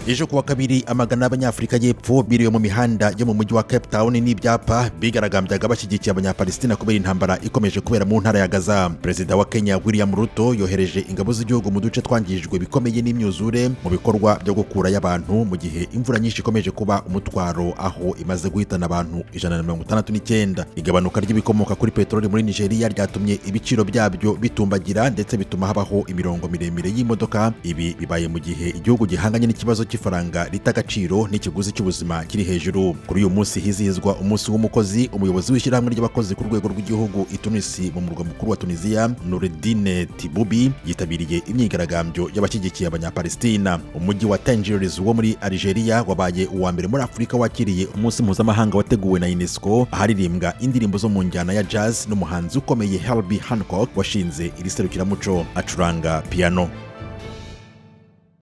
Ejo kuwa kabiri, amagana y'Abanyafurika y'Epfo biriwe mu mihanda yo mu mujyi wa Cape Town n'ibyapa, bigaragambyaga bashyigikiye Abanyapalestina kubera intambara ikomeje kubera mu ntara ya Gaza. Perezida wa Kenya William Ruto yohereje ingabo z'igihugu mu duce twangijwe bikomeye n'imyuzure mu bikorwa byo gukurayo abantu, mu gihe imvura nyinshi ikomeje kuba umutwaro, aho imaze guhitana abantu 169. Igabanuka ry'ibikomoka kuri peteroli muri Nigeria ryatumye ibiciro byabyo bitumbagira, ndetse bituma habaho imirongo miremire y'imodoka. Ibi bibaye mu gihe igihugu gihanganye n'ikibazo cy'ifaranga rita agaciro n'ikiguzi cy'ubuzima kiri hejuru. Kuri uyu munsi hizihizwa umunsi w'umukozi. Umuyobozi w'ishyirahamwe ry'abakozi ku rwego rw'igihugu i Tunisi, mu murwa mukuru wa Tunisia, Noureddine Taboubi, yitabiriye imyigaragambyo y'abashyigikiye Abanyapalestina. Umujyi wa Tangiers wo muri Algeria wabaye uwa mbere muri Afurika wakiriye umunsi mpuzamahanga wateguwe na UNESCO, aharirimbwa indirimbo zo mu njyana ya jazz n'umuhanzi ukomeye Herbie Hancock washinze iri serukiramuco, acuranga piano.